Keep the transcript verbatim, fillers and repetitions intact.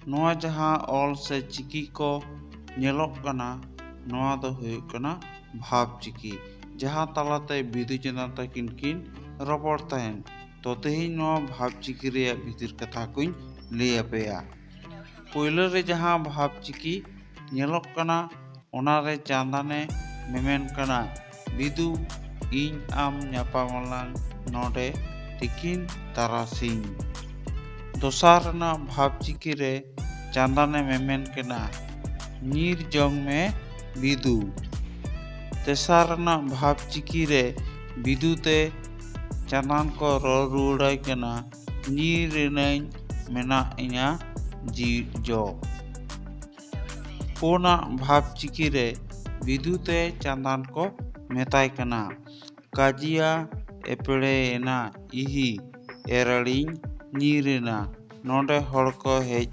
ᱱᱚᱣᱟ ᱡᱟᱦᱟᱸ ᱚᱞ ᱥᱮ ᱪᱤᱠᱤ ᱠᱚ ᱧᱮᱞᱚᱜ ᱠᱟᱱᱟ, ᱱᱚᱣᱟ ᱫᱚ ᱦᱩᱭᱩᱜ ᱠᱟᱱᱟ ᱵᱷᱟᱵᱽ ᱪᱤᱠᱤ, ᱡᱟᱦᱟᱸ ᱛᱟᱞᱟᱛᱮ ᱵᱤᱫᱩ ᱪᱟᱸᱫᱟᱱ ᱛᱟᱹᱠᱤᱱ ᱠᱤᱱ ᱨᱚᱯᱚᱲ ᱛᱟᱦᱮᱱ᱾ ᱛᱚ ᱛᱮᱦᱮᱧ ᱱᱚᱣᱟ ᱵᱷᱟᱵᱽ ᱪᱤᱠᱤ ᱨᱮᱭᱟᱜ ᱵᱷᱤᱛᱤᱨ ᱠᱟᱛᱷᱟ ᱠᱚᱧ ᱞᱟᱹᱭ ᱟᱯᱮᱭᱟ᱾ ᱯᱳᱭᱞᱳ ᱨᱮ ᱡᱟᱦᱟᱸ ᱵᱷᱟᱵᱽ ᱪᱤᱠᱤ ᱧᱮᱞᱚᱜ ᱠᱟᱱᱟ, ᱚᱱᱟᱨᱮ ᱪᱟᱸᱫᱟᱱᱮ ᱢᱮᱢᱮᱱ ᱠᱟᱱᱟ, "ᱵᱤᱫᱩ, ᱤᱧ ᱟᱢ ᱧᱟᱯᱟᱢ ᱟᱞᱟᱝ ᱱᱚᱰᱮ ᱛᱤᱠᱤᱱ ᱛᱟᱨᱟᱥᱤᱧ᱾" ᱫᱚᱥᱟᱨ ᱨᱮᱱᱟᱜ ᱵᱷᱟᱵᱽ ᱪᱤᱠᱤ ᱨᱮ ᱪᱟᱸᱫᱟᱱᱮ ᱢᱮᱢᱮᱱ ᱠᱟᱱᱟ, "ᱧᱤᱨ ᱡᱚᱝ ᱢᱮ ᱵᱤᱫᱩ᱾" ᱛᱮᱥᱟᱨ ᱨᱮᱱᱟᱜ ᱵᱷᱟᱵᱽ ᱪᱤᱠᱤ ᱨᱮ ᱵᱤᱫᱩ ᱛᱮ ᱪᱟᱸᱫᱟᱱ ᱠᱚ ᱨᱚᱲ ᱨᱩᱣᱟᱹᱲᱟᱭ ᱠᱟᱱᱟ, "ᱧᱤᱨ ᱮᱱᱟᱹᱧ, ᱢᱮᱱᱟᱜ ᱤᱧᱟ ᱡᱤᱣᱤᱫ ᱡᱚ᱾" ᱯᱩᱱᱟᱜ ᱵᱷᱟᱵᱽ ᱪᱤᱠᱤ ᱨᱮ ᱵᱤᱫᱩ ᱛᱮ ᱪᱟᱸᱫᱟᱱ ᱠᱚ ᱢᱮᱛᱟᱭ ᱠᱟᱱᱟ, "ᱠᱟᱡᱤᱭᱟ ᱮᱯᱲᱮᱭᱮᱱᱟ ᱤᱦᱤ, ᱮᱨᱟᱲᱤᱧ ᱧᱤᱨᱮᱱᱟ, ᱱᱚᱰᱮ ᱦᱚᱲ ᱠᱚ ᱦᱮᱡ